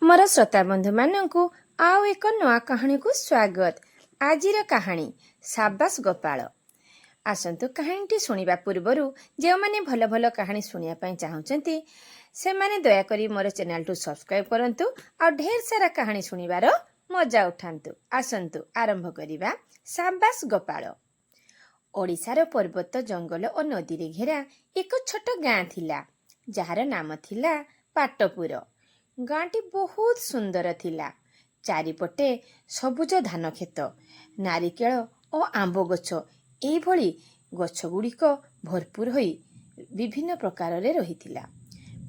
ମୋର ଶ୍ରୋତା ବନ୍ଧୁମାନଙ୍କୁ ଆଉ ଏକ ନୂଆ କାହାଣୀକୁ ସ୍ୱାଗତ। ଆଜିର କାହାଣୀ ସାବାସ ଗୋପାଳ। ଆସନ୍ତୁ, କାହାଣୀଟି ଶୁଣିବା ପୂର୍ବରୁ ଯେଉଁମାନେ ଭଲ ଭଲ କାହାଣୀ ଶୁଣିବା ପାଇଁ ଚାହୁଁଛନ୍ତି, ସେମାନେ ଦୟାକରି ମୋର ଚ୍ୟାନେଲଠୁ ସବସ୍କ୍ରାଇବ୍ କରନ୍ତୁ ଆଉ ଢେର ସାରା କାହାଣୀ ଶୁଣିବାର ମଜା ଉଠାନ୍ତୁ। ଆସନ୍ତୁ ଆରମ୍ଭ କରିବା ସାବାସ ଗୋପାଳ। ଓଡ଼ିଶାର ପର୍ବତ, ଜଙ୍ଗଲ ଓ ନଦୀରେ ଘେରା ଏକ ଛୋଟ ଗାଁ ଥିଲା, ଯାହାର ନାମ ଥିଲା ପାଟପୁର। ଗାଁଟି ବହୁତ ସୁନ୍ଦର ଥିଲା। ଚାରିପଟେ ସବୁଜ ଧାନ କ୍ଷେତ, ନାରିକେଳ ଓ ଆମ୍ବ ଗଛ, ଏଇଭଳି ଗଛଗୁଡ଼ିକ ଭରପୁର ହୋଇ ବିଭିନ୍ନ ପ୍ରକାରରେ ରହିଥିଲା।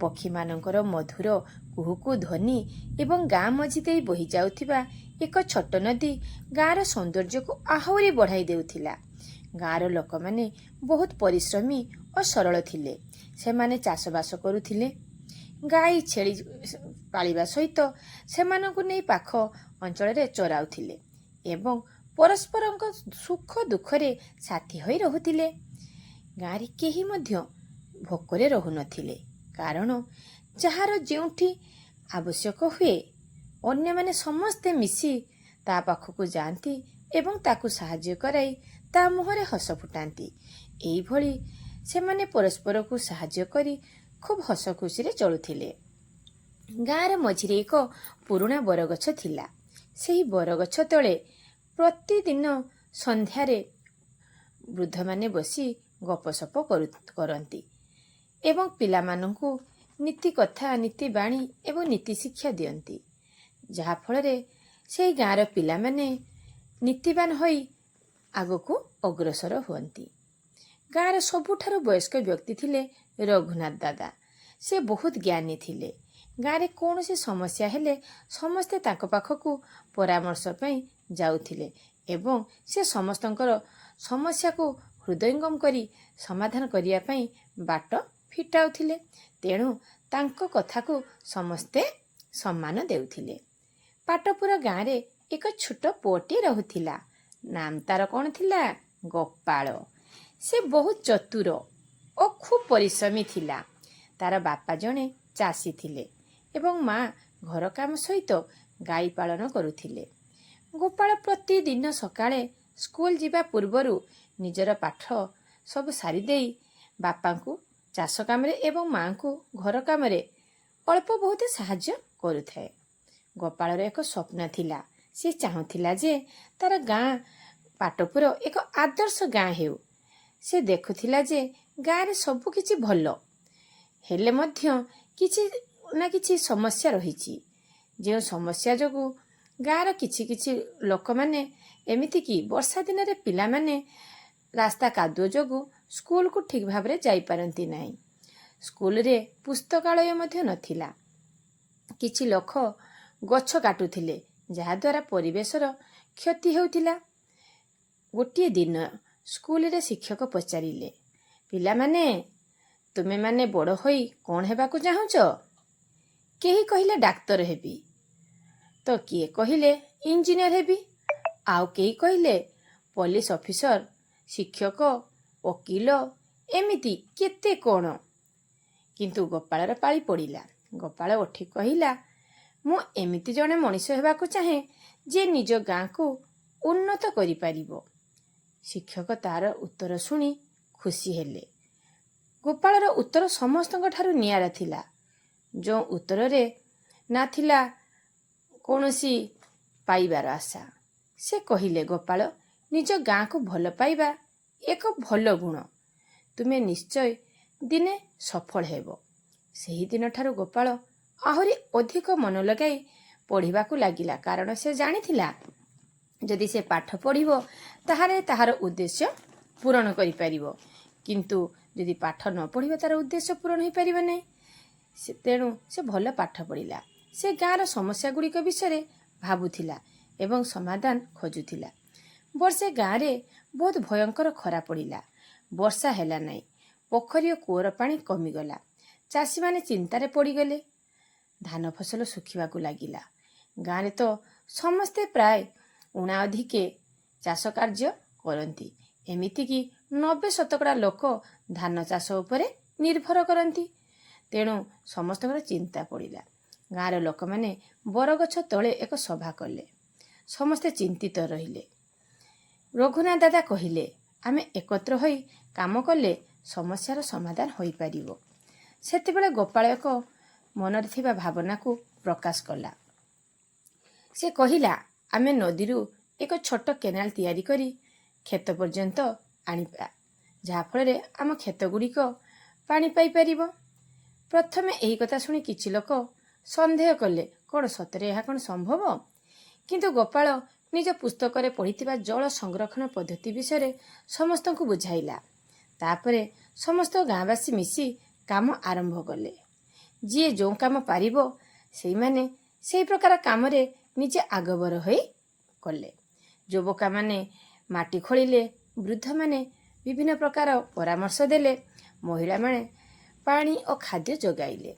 ପକ୍ଷୀମାନଙ୍କର ମଧୁର କୁହୁକୁ ଧ୍ୱନି ଏବଂ ଗାଁ ମଝି ଦେଇ ବହି ଯାଉଥିବା ଏକ ଛୋଟ ନଦୀ ଗାଁର ସୌନ୍ଦର୍ଯ୍ୟକୁ ଆହୁରି ବଢ଼ାଇ ଦେଉଥିଲା। ଗାଁର ଲୋକମାନେ ବହୁତ ପରିଶ୍ରମୀ ଓ ସରଳ ଥିଲେ। ସେମାନେ ଚାଷବାସ କରୁଥିଲେ। ଗାଈ, ଛେଳି ପାଳିବା ସହିତ ସେମାନଙ୍କୁ ନେଇ ପାଖ ଅଞ୍ଚଳରେ ଚରାଉଥିଲେ ଏବଂ ପରସ୍ପରଙ୍କ ସୁଖ ଦୁଃଖରେ ସାଥୀ ହୋଇ ରହୁଥିଲେ। ଗାଁରେ କେହି ମଧ୍ୟ ଭୋକରେ ରହୁନଥିଲେ, କାରଣ ଯାହାର ଯେଉଁଠି ଆବଶ୍ୟକ ହୁଏ, ଅନ୍ୟମାନେ ସମସ୍ତେ ମିଶି ତା ପାଖକୁ ଯାଆନ୍ତି ଏବଂ ତାକୁ ସାହାଯ୍ୟ କରାଇ ତା ମୁହଁରେ ହସ ଫୁଟାନ୍ତି। ଏଇଭଳି ସେମାନେ ପରସ୍ପରକୁ ସାହାଯ୍ୟ କରି ଖୁବ୍ ହସ ଖୁସିରେ ଚଳୁଥିଲେ। ଗାଁର ମଝିରେ ଏକ ପୁରୁଣା ବରଗଛ ଥିଲା। ସେହି ବରଗଛ ତଳେ ପ୍ରତିଦିନ ସନ୍ଧ୍ୟାରେ ବୃଦ୍ଧମାନେ ବସି ଗପସପ କରନ୍ତି ଏବଂ ପିଲାମାନଙ୍କୁ ନୀତି କଥା, ନୀତିବାଣୀ ଏବଂ ନୀତି ଶିକ୍ଷା ଦିଅନ୍ତି, ଯାହାଫଳରେ ସେହି ଗାଁର ପିଲାମାନେ ନୀତିବାନ ହୋଇ ଆଗକୁ ଅଗ୍ରସର ହୁଅନ୍ତି। ଗାଁର ସବୁଠାରୁ ବୟସ୍କ ବ୍ୟକ୍ତି ଥିଲେ ରଘୁନାଥ ଦାଦା। ସେ ବହୁତ ଜ୍ଞାନୀ ଥିଲେ। ଗାଁରେ କୌଣସି ସମସ୍ୟା ହେଲେ ସମସ୍ତେ ତାଙ୍କ ପାଖକୁ ପରାମର୍ଶ ପାଇଁ ଯାଉଥିଲେ ଏବଂ ସେ ସମସ୍ତଙ୍କର ସମସ୍ୟାକୁ ହୃଦୟଙ୍ଗମ କରି ସମାଧାନ କରିବା ପାଇଁ ବାଟ ଫିଟାଉଥିଲେ। ତେଣୁ ତାଙ୍କ କଥାକୁ ସମସ୍ତେ ସମ୍ମାନ ଦେଉଥିଲେ। ପାଟପୁର ଗାଁରେ ଏକ ଛୋଟ ପୁଅଟିଏ ରହୁଥିଲା। ନାମ ତାର କ'ଣ ଥିଲା? ଗୋପାଳ। ସେ ବହୁତ ଚତୁର ଓ ଖୁବ୍ ପରିଶ୍ରମୀ ଥିଲା। ତାର ବାପା ଜଣେ ଚାଷୀ ଥିଲେ ଏବଂ ମା ଘର କାମ ସହିତ ଗାଈ ପାଳନ କରୁଥିଲେ। ଗୋପାଳ ପ୍ରତିଦିନ ସକାଳେ ସ୍କୁଲ ଯିବା ପୂର୍ବରୁ ନିଜର ପାଠ ସବୁ ସାରିଦେଇ ବାପାଙ୍କୁ ଚାଷ କାମରେ ଏବଂ ମାଙ୍କୁ ଘର କାମରେ ଅଳ୍ପ ବହୁତ ସାହାଯ୍ୟ କରୁଥାଏ। ଗୋପାଳର ଏକ ସ୍ୱପ୍ନ ଥିଲା। ସେ ଚାହୁଁଥିଲା ଯେ ତାର ଗାଁ ପାଟପୁର ଏକ ଆଦର୍ଶ ଗାଁ ହେଉ। ସେ ଦେଖୁଥିଲା ଯେ ଗାଁରେ ସବୁ କିଛି ଭଲ ହେଲେ ମଧ୍ୟ କିଛି ନା କିଛି ସମସ୍ୟା ରହିଛି, ଯେଉଁ ସମସ୍ୟା ଯୋଗୁଁ ଗାଁର କିଛି କିଛି ଲୋକମାନେ, ଏମିତିକି ବର୍ଷା ଦିନରେ ପିଲାମାନେ ରାସ୍ତା କାଦୁଅ ଯୋଗୁଁ ସ୍କୁଲକୁ ଠିକ୍ ଭାବରେ ଯାଇପାରନ୍ତି ନାହିଁ। ସ୍କୁଲରେ ପୁସ୍ତକାଳୟ ମଧ୍ୟ ନଥିଲା। କିଛି ଲୋକ ଗଛ କାଟୁଥିଲେ, ଯାହାଦ୍ୱାରା ପରିବେଶର କ୍ଷତି ହେଉଥିଲା। ଗୋଟିଏ ଦିନ ସ୍କୁଲରେ ଶିକ୍ଷକ ପଚାରିଲେ, "ପିଲାମାନେ, ତୁମେମାନେ ବଡ଼ ହୋଇ କ'ଣ ହେବାକୁ ଚାହୁଁଛ?" କେହି କହିଲେ ଡାକ୍ତର ହେବି ତ କିଏ କହିଲେ ଇଞ୍ଜିନିୟର ହେବି, ଆଉ କେହି କହିଲେ ପୋଲିସ ଅଫିସର, ଶିକ୍ଷକ, ଓକିଲ, ଏମିତି କେତେ କ'ଣ। କିନ୍ତୁ ଗୋପାଳର ପାଳି ପଡ଼ିଲା। ଗୋପାଳ ଉଠି କହିଲା, "ମୁଁ ଏମିତି ଜଣେ ମଣିଷ ହେବାକୁ ଚାହେଁ, ଯିଏ ନିଜ ଗାଁକୁ ଉନ୍ନତ କରିପାରିବ।" ଶିକ୍ଷକ ତାର ଉତ୍ତର ଶୁଣି ଖୁସି ହେଲେ। ଗୋପାଳର ଉତ୍ତର ସମସ୍ତଙ୍କ ଠାରୁ ନିଆରା ଥିଲା, ଯେଉଁ ଉତ୍ତରରେ ନା ଥିଲା କୌଣସି ପାଇବାର ଆଶା। ସେ କହିଲେ, "ଗୋପାଳ, ନିଜ ଗାଁକୁ ଭଲ ପାଇବା ଏକ ଭଲ ଗୁଣ। ତୁମେ ନିଶ୍ଚୟ ଦିନେ ସଫଳ ହେବ।" ସେହିଦିନଠାରୁ ଗୋପାଳ ଆହୁରି ଅଧିକ ମନ ଲଗାଇ ପଢ଼ିବାକୁ ଲାଗିଲା, କାରଣ ସେ ଜାଣିଥିଲା, ଯଦି ସେ ପାଠ ପଢ଼ିବ ତାହେଲେ ତାହାର ଉଦ୍ଦେଶ୍ୟ ପୂରଣ କରିପାରିବ। କିନ୍ତୁ ଯଦି ପାଠ ନ ପଢ଼ିବ, ତାର ଉଦ୍ଦେଶ୍ୟ ପୂରଣ ହୋଇପାରିବ ନାହିଁ। ସେ ତେଣୁ ସେ ଭଲ ପାଠ ପଢ଼ିଲା। ସେ ଗାଁର ସମସ୍ୟା ଗୁଡ଼ିକ ବିଷୟରେ ଭାବୁଥିଲା ଏବଂ ସମାଧାନ ଖୋଜୁଥିଲା। ବର୍ଷେ ଗାଁରେ ବହୁତ ଭୟଙ୍କର ଖରା ପଡ଼ିଲା। ବର୍ଷା ହେଲା ନାହିଁ। ପୋଖରୀ ଓ କୂଅର ପାଣି କମିଗଲା। ଚାଷୀମାନେ ଚିନ୍ତାରେ ପଡ଼ିଗଲେ। ଧାନ ଫସଲ ଶୁଖିବାକୁ ଲାଗିଲା। ଗାଁରେ ତ ସମସ୍ତେ ପ୍ରାୟ ଊଣା ଅଧିକେ ଚାଷ କାର୍ଯ୍ୟ କରନ୍ତି। ଏମିତିକି 90% ଲୋକ ଧାନ ଚାଷ ଉପରେ ନିର୍ଭର କରନ୍ତି। ତେଣୁ ସମସ୍ତଙ୍କର ଚିନ୍ତା ପଡ଼ିଲା। ଗାଁର ଲୋକମାନେ ବରଗଛ ତଳେ ଏକ ସଭା କଲେ। ସମସ୍ତେ ଚିନ୍ତିତ ରହିଲେ। ରଘୁନାଥ ଦାଦା କହିଲେ, ଆମେ ଏକତ୍ର ହୋଇ କାମ କଲେ ସମସ୍ୟାର ସମାଧାନ ହୋଇପାରିବ। ସେତେବେଳେ ଗୋପାଳ ଏକ ମନରେ ଥିବା ଭାବନାକୁ ପ୍ରକାଶ କଲା। ସେ କହିଲା, ଆମେ ନଦୀରୁ ଏକ ଛୋଟ କେନାଲ ତିଆରି କରି କ୍ଷେତ ପର୍ଯ୍ୟନ୍ତ ଆଣିବା, ଯାହାଫଳରେ ଆମ କ୍ଷେତଗୁଡ଼ିକ ପାଣି ପାଇପାରିବ। ପ୍ରଥମେ ଏହି କଥା ଶୁଣି କିଛି ଲୋକ ସନ୍ଦେହ କଲେ, କ'ଣ ସତରେ ଏହା କ'ଣ ସମ୍ଭବ? କିନ୍ତୁ ଗୋପାଳ ନିଜ ପୁସ୍ତକରେ ପଢ଼ିଥିବା ଜଳ ସଂରକ୍ଷଣ ପଦ୍ଧତି ବିଷୟରେ ସମସ୍ତଙ୍କୁ ବୁଝାଇଲା। ତାପରେ ସମସ୍ତ ଗାଁବାସୀ ମିଶି କାମ ଆରମ୍ଭ କଲେ। ଯିଏ ଯେଉଁ କାମ ପାରିବ, ସେଇମାନେ ସେହି ପ୍ରକାର କାମରେ ନିଜେ ଆଗଭର ହୋଇ କଲେ। ଯୁବକମାନେ ମାଟି ଖୋଳିଲେ, ବୃଦ୍ଧମାନେ ବିଭିନ୍ନ ପ୍ରକାର ପରାମର୍ଶ ଦେଲେ, ମହିଳାମାନେ ପାଣି ଓ ଖାଦ୍ୟ ଯୋଗାଇଲେ।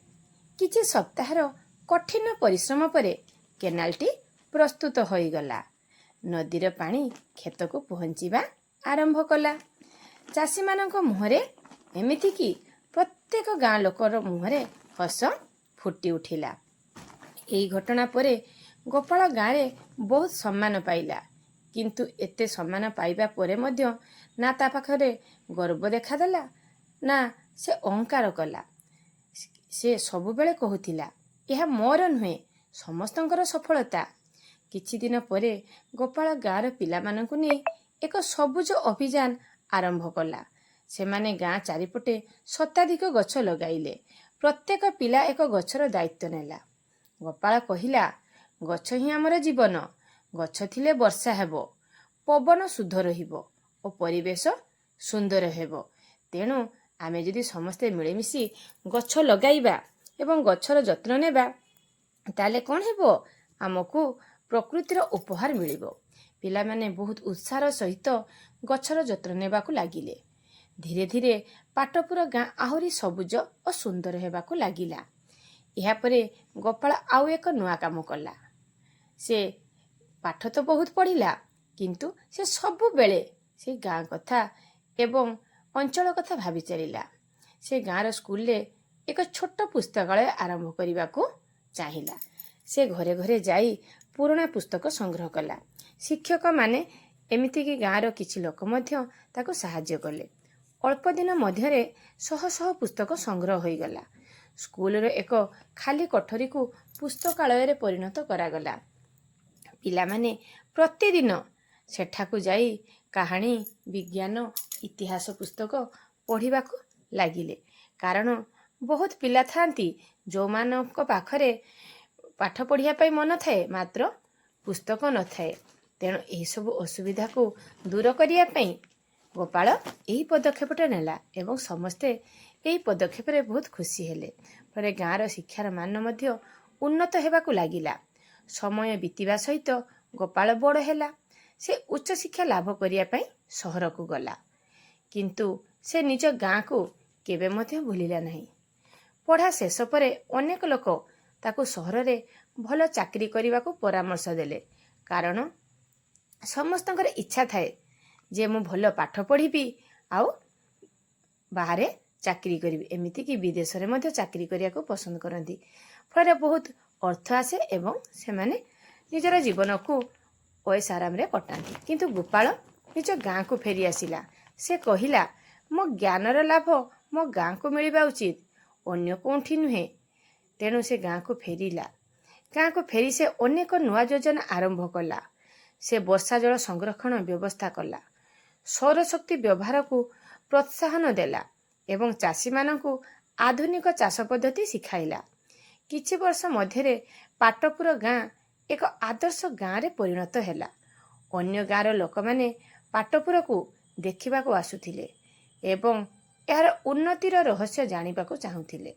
କିଛି ସପ୍ତାହର କଠିନ ପରିଶ୍ରମ ପରେ କେନାଲଟି ପ୍ରସ୍ତୁତ ହୋଇଗଲା। ନଦୀର ପାଣି କ୍ଷେତକୁ ପହଞ୍ଚିବା ଆରମ୍ଭ କଲା। ଚାଷୀମାନଙ୍କ ମୁହଁରେ, ଏମିତିକି ପ୍ରତ୍ୟେକ ଗାଁ ଲୋକର ମୁହଁରେ ହସ ଫୁଟି ଉଠିଲା। ଏହି ଘଟଣା ପରେ ଗୋପାଳ ଗାଁରେ ବହୁତ ସମ୍ମାନ ପାଇଲା। କିନ୍ତୁ ଏତେ ସମ୍ମାନ ପାଇବା ପରେ ମଧ୍ୟ ନା ତା ପାଖରେ ଗର୍ବ ଦେଖାଦେଲା, ନା ସେ ଅହଙ୍କାର କଲା। ସେ ସବୁବେଳେ କହୁଥିଲା, ଏହା ମୋର ନୁହେଁ, ସମସ୍ତଙ୍କର ସଫଳତା। କିଛି ଦିନ ପରେ ଗୋପାଳ ଗାଁର ପିଲାମାନଙ୍କୁ ନେଇ ଏକ ସବୁଜ ଅଭିଯାନ ଆରମ୍ଭ କଲା। ସେମାନେ ଗାଁ ଚାରିପଟେ ଶତାଧିକ ଗଛ ଲଗାଇଲେ। ପ୍ରତ୍ୟେକ ପିଲା ଏକ ଗଛର ଦାୟିତ୍ୱ ନେଲା। ଗୋପାଳ କହିଲା, ଗଛ ହିଁ ଆମର ଜୀବନ। ଗଛ ଥିଲେ ବର୍ଷା ହେବ, ପବନ ଶୁଦ୍ଧ ରହିବ ଓ ପରିବେଶ ସୁନ୍ଦର ହେବ। ତେଣୁ ଆମେ ଯଦି ସମସ୍ତେ ମିଳିମିଶି ଗଛ ଲଗାଇବା ଏବଂ ଗଛର ଯତ୍ନ ନେବା, ତାହେଲେ କ'ଣ ହେବ? ଆମକୁ ପ୍ରକୃତିର ଉପହାର ମିଳିବ। ପିଲାମାନେ ବହୁତ ଉତ୍ସାହର ସହିତ ଗଛର ଯତ୍ନ ନେବାକୁ ଲାଗିଲେ। ଧୀରେ ଧୀରେ ପାଟପୁର ଗାଁ ଆହୁରି ସବୁଜ ଓ ସୁନ୍ଦର ହେବାକୁ ଲାଗିଲା। ଏହାପରେ ଗୋପାଳ ଆଉ ଏକ ନୂଆ କାମ କଲା। ସେ ପାଠ ତ ବହୁତ ପଢ଼ିଲା, କିନ୍ତୁ ସେ ସବୁବେଳେ ସେ ଗାଁ କଥା ଏବଂ ଅଞ୍ଚଳ କଥା ଭାବି ଚାଲିଲା। ସେ ଗାଁର ସ୍କୁଲରେ ଏକ ଛୋଟ ପୁସ୍ତକାଳୟ ଆରମ୍ଭ କରିବାକୁ ଚାହିଁଲା। ସେ ଘରେ ଘରେ ଯାଇ ପୁରୁଣା ପୁସ୍ତକ ସଂଗ୍ରହ କଲା। ଶିକ୍ଷକମାନେ, ଏମିତିକି ଗାଁର କିଛି ଲୋକ ମଧ୍ୟ ତାକୁ ସାହାଯ୍ୟ କଲେ। ଅଳ୍ପ ଦିନ ମଧ୍ୟରେ ଶହ ଶହ ପୁସ୍ତକ ସଂଗ୍ରହ ହୋଇଗଲା। ସ୍କୁଲର ଏକ ଖାଲି କୋଠରୀକୁ ପୁସ୍ତକାଳୟରେ ପରିଣତ କରାଗଲା। ପିଲାମାନେ ପ୍ରତିଦିନ ସେଠାକୁ ଯାଇ କାହାଣୀ, ବିଜ୍ଞାନ, ଇତିହାସ ପୁସ୍ତକ ପଢ଼ିବାକୁ ଲାଗିଲେ। କାରଣ ବହୁତ ପିଲା ଥାଆନ୍ତି, ଯେଉଁମାନଙ୍କ ପାଖରେ ପାଠ ପଢ଼ିବା ପାଇଁ ମନ ଥାଏ, ମାତ୍ର ପୁସ୍ତକ ନଥାଏ। ତେଣୁ ଏହିସବୁ ଅସୁବିଧାକୁ ଦୂର କରିବା ପାଇଁ ଗୋପାଳ ଏହି ପଦକ୍ଷେପଟା ନେଲା ଏବଂ ସମସ୍ତେ ଏହି ପଦକ୍ଷେପରେ ବହୁତ ଖୁସି ହେଲେ। ଫଳରେ ଗାଁର ଶିକ୍ଷାର ମାନ ମଧ୍ୟ ଉନ୍ନତ ହେବାକୁ ଲାଗିଲା। ସମୟ ବିତିବା ସହିତ ଗୋପାଳ ବଡ଼ ହେଲା। ସେ ଉଚ୍ଚଶିକ୍ଷା ଲାଭ କରିବା ପାଇଁ ସହରକୁ ଗଲା, କିନ୍ତୁ ସେ ନିଜ ଗାଁକୁ କେବେ ମଧ୍ୟ ଭୁଲିଲା ନାହିଁ। ପଢ଼ା ଶେଷ ପରେ ଅନେକ ଲୋକ ତାକୁ ସହରରେ ଭଲ ଚାକିରି କରିବାକୁ ପରାମର୍ଶ ଦେଲେ, କାରଣ ସମସ୍ତଙ୍କର ଇଚ୍ଛା ଥାଏ ଯେ ମୁଁ ଭଲ ପାଠ ପଢ଼ିବି ଆଉ ବାହାରେ ଚାକିରି କରିବି। ଏମିତିକି ବିଦେଶରେ ମଧ୍ୟ ଚାକିରି କରିବାକୁ ପସନ୍ଦ କରନ୍ତି। ଫଳରେ ବହୁତ ଅର୍ଥ ଆସେ ଏବଂ ସେମାନେ ନିଜର ଜୀବନକୁ ଐଶ ଆରାମରେ କଟାନ୍ତି। କିନ୍ତୁ ଗୋପାଳ ନିଜ ଗାଁକୁ ଫେରି ଆସିଲା। ସେ କହିଲା, ମୋ ଜ୍ଞାନର ଲାଭ ମୋ ଗାଁକୁ ମିଳିବା ଉଚିତ, ଅନ୍ୟ କେଉଁଠି ନୁହେଁ। ତେଣୁ ସେ ଗାଁକୁ ଫେରିଲା। ଗାଁକୁ ଫେରି ସେ ଅନେକ ନୂଆ ଯୋଜନା ଆରମ୍ଭ କଲା। ସେ ବର୍ଷା ଜଳ ସଂରକ୍ଷଣ ବ୍ୟବସ୍ଥା କଲା, ସୌରଶକ୍ତି ବ୍ୟବହାରକୁ ପ୍ରୋତ୍ସାହନ ଦେଲା ଏବଂ ଚାଷୀମାନଙ୍କୁ ଆଧୁନିକ ଚାଷ ପଦ୍ଧତି ଶିଖାଇଲା। କିଛି ବର୍ଷ ମଧ୍ୟରେ ପାଟପୁର ଗାଁ ଏକ ଆଦର୍ଶ ଗାଁରେ ପରିଣତ ହେଲା। ଅନ୍ୟ ଗାଁର ଲୋକମାନେ ପାଟପୁରକୁ ଦେଖିବାକୁ ଆସୁଥିଲେ ଏବଂ ଏହାର ଉନ୍ନତିର ରହସ୍ୟ ଜାଣିବାକୁ ଚାହୁଁଥିଲେ।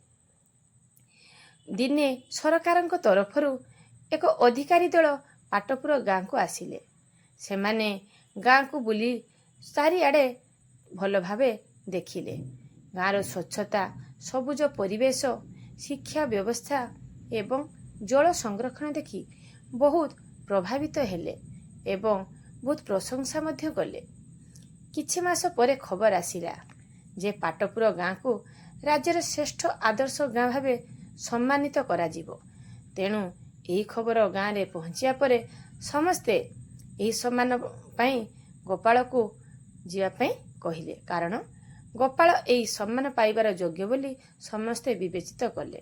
ଦିନେ ସରକାରଙ୍କ ତରଫରୁ ଏକ ଅଧିକାରୀ ଦଳ ପାଟପୁର ଗାଁକୁ ଆସିଲେ। ସେମାନେ ଗାଁକୁ ବୁଲି ଚାରିଆଡ଼େ ଭଲ ଭାବେ ଦେଖିଲେ। ଗାଁର ସ୍ୱଚ୍ଛତା, ସବୁଜ ପରିବେଶ, ଶିକ୍ଷା ବ୍ୟବସ୍ଥା ଏବଂ ଜଳ ସଂରକ୍ଷଣ ଦେଖି ବହୁତ ପ୍ରଭାବିତ ହେଲେ ଏବଂ ବହୁତ ପ୍ରଶଂସା ମଧ୍ୟ କଲେ। କିଛି ମାସ ପରେ ଖବର ଆସିଲା ଯେ ପାଟପୁର ଗାଁକୁ ରାଜ୍ୟର ଶ୍ରେଷ୍ଠ ଆଦର୍ଶ ଗାଁ ଭାବେ ସମ୍ମାନିତ କରାଯିବ। ତେଣୁ ଏହି ଖବର ଗାଁରେ ପହଞ୍ଚିବା ପରେ ସମସ୍ତେ ଏହି ସମ୍ମାନ ପାଇଁ ଗୋପାଳକୁ ଯିବା ପାଇଁ କହିଲେ, କାରଣ ଗୋପାଳ ଏହି ସମ୍ମାନ ପାଇବାର ଯୋଗ୍ୟ ବୋଲି ସମସ୍ତେ ବିବେଚିତ କଲେ।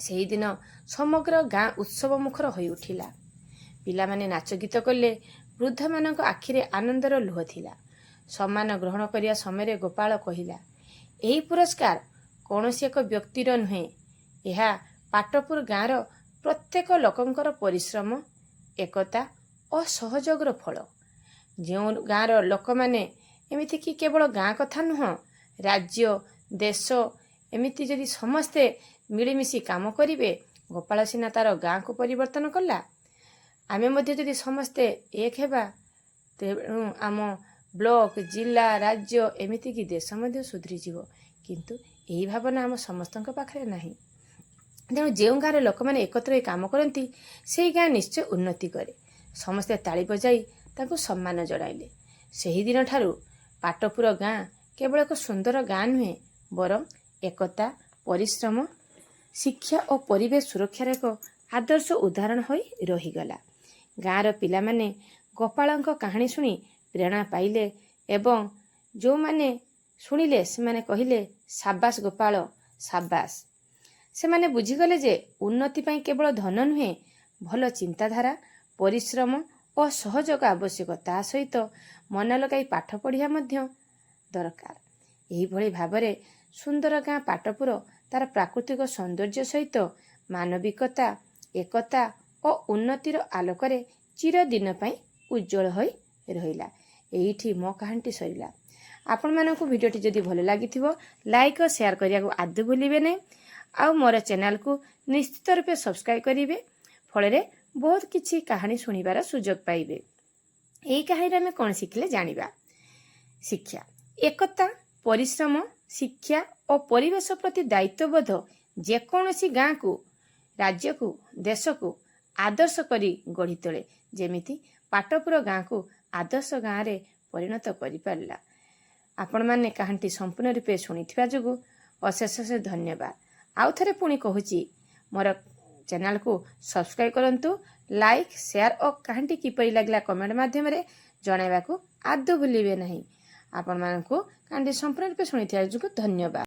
ସେହିଦିନ ସମଗ୍ର ଗାଁ ଉତ୍ସବ ମୁଖର ହୋଇଉଠିଲା। ପିଲାମାନେ ନାଚ ଗୀତ କଲେ। ବୃଦ୍ଧମାନଙ୍କ ଆଖିରେ ଆନନ୍ଦର ଲୁହ ଥିଲା। ସମ୍ମାନ ଗ୍ରହଣ କରିବା ସମୟରେ ଗୋପାଳ କହିଲା, "ଏହି ପୁରସ୍କାର କୌଣସି ଏକ ବ୍ୟକ୍ତିର ନୁହେଁ। ଏହା ପାଟପୁର ଗାଁର ପ୍ରତ୍ୟେକ ଲୋକଙ୍କର ପରିଶ୍ରମ, ଏକତା ଓ ସହଯୋଗର ଫଳ। ଯେଉଁ ଗାଁର ଲୋକମାନେ, ଏମିତିକି କେବଳ ଗାଁ କଥା ନୁହଁ, ରାଜ୍ୟ, ଦେଶ, ଏମିତି ଯଦି ସମସ୍ତେ ମିଳିମିଶି କାମ କରିବେ। ଗୋପାଳ ସିନା ତାର ଗାଁକୁ ପରିବର୍ତ୍ତନ କଲା, ଆମେ ମଧ୍ୟ ଯଦି ସମସ୍ତେ ଏକ ହେବା, ତେଣୁ ଆମ ବ୍ଲକ, ଜିଲ୍ଲା, ରାଜ୍ୟ, ଏମିତିକି ଦେଶ ମଧ୍ୟ ସୁଧୁରିଯିବ। କିନ୍ତୁ ଏହି ଭାବନା ଆମ ସମସ୍ତଙ୍କ ପାଖରେ ନାହିଁ। ତେଣୁ ଯେଉଁ ଗାଁର ଲୋକମାନେ ଏକତ୍ର ହୋଇ କାମ କରନ୍ତି, ସେହି ଗାଁ ନିଶ୍ଚୟ ଉନ୍ନତି କରେ।" ସମସ୍ତେ ତାଳି ବଜାଇ ତାଙ୍କୁ ସମ୍ମାନ ଜଣାଇଲେ। ସେହିଦିନଠାରୁ ପାଟପୁର ଗାଁ କେବଳ ଏକ ସୁନ୍ଦର ଗାଁ ନୁହେଁ, ବରଂ ଏକତା, ପରିଶ୍ରମ, ଶିକ୍ଷା ଓ ପରିବେଶ ସୁରକ୍ଷାର ଏକ ଆଦର୍ଶ ଉଦାହରଣ ହୋଇ ରହିଗଲା। ଗାଁର ପିଲାମାନେ ଗୋପାଳଙ୍କ କାହାଣୀ ଶୁଣି ପ୍ରେରଣା ପାଇଲେ ଏବଂ ଯେଉଁମାନେ ଶୁଣିଲେ ସେମାନେ କହିଲେ, "ସାବାସ ଗୋପାଳ, ସାବାସ।" ସେମାନେ ବୁଝିଗଲେ ଯେ ଉନ୍ନତି ପାଇଁ କେବଳ ଧନ ନୁହେଁ, ଭଲ ଚିନ୍ତାଧାରା, ପରିଶ୍ରମ ଓ ସହଯୋଗ ଆବଶ୍ୟକ। ତା ସହିତ ମନ ଲଗାଇ ପାଠ ପଢ଼ିବା ମଧ୍ୟ ଦରକାର। ଏହିଭଳି ଭାବରେ ସୁନ୍ଦର ଗାଁ ପାଟପୁର ତାର ପ୍ରାକୃତିକ ସୌନ୍ଦର୍ଯ୍ୟ ସହିତ ମାନବିକତା, ଏକତା ଓ ଉନ୍ନତିର ଆଲୋକରେ ଚିରଦିନ ପାଇଁ ଉଜ୍ଜଳ ହୋଇ ରହିଲା। ଏଇଠି ମୋ କାହାଣୀଟି ସରିଲା। ଆପଣମାନଙ୍କୁ ଭିଡ଼ିଓଟି ଯଦି ଭଲ ଲାଗିଥିବ, ଲାଇକ୍ ଓ ସେୟାର କରିବାକୁ ଆଦୌ ଭୁଲିବେ ନାହିଁ। ଆଉ ମୋର ଚ୍ୟାନେଲକୁ ନିଶ୍ଚିତ ରୂପେ ସବସ୍କ୍ରାଇବ୍ କରିବେ, ଫଳରେ ବହୁତ କିଛି କାହାଣୀ ଶୁଣିବାର ସୁଯୋଗ ପାଇବେ। ଏହି କାହାଣୀରେ ଆମେ କ'ଣ ଶିଖିଲେ ଜାଣିବା। ଶିକ୍ଷା: ଏକତା, ପରିଶ୍ରମ, ଶିକ୍ଷା ଓ ପରିବେଶ ପ୍ରତି ଦାୟିତ୍ୱବୋଧ ଯେକୌଣସି ଗାଁକୁ, ରାଜ୍ୟକୁ, ଦେଶକୁ ଆଦର୍ଶ କରି ଗଢ଼ି ତୋଳେ, ଯେମିତି ପାଟପୁର ଗାଁକୁ ଆଦର୍ଶ ଗାଁରେ ପରିଣତ କରିପାରିଲା। ଆପଣମାନେ କାହାଣୀଟି ସମ୍ପୂର୍ଣ୍ଣ ରୂପେ ଶୁଣିଥିବା ଯୋଗୁଁ ଅଶେଷ ଅଶେଷ ଧନ୍ୟବାଦ। ଆଉ ଥରେ ପୁଣି କହୁଛି, ମୋର ଚ୍ୟାନେଲକୁ ସବସ୍କ୍ରାଇବ୍ କରନ୍ତୁ, ଲାଇକ୍, ସେୟାର ଓ କାହାଣୀଟି କିପରି ଲାଗିଲା କମେଣ୍ଟ ମାଧ୍ୟମରେ ଜଣାଇବାକୁ ଆଦୌ ଭୁଲିବେ ନାହିଁ। ଆପଣମାନଙ୍କୁ କାହାଣୀଟି ସମ୍ପୂର୍ଣ୍ଣ ରୂପେ ଶୁଣିଥିବା ଯୋଗୁଁ ଧନ୍ୟବାଦ।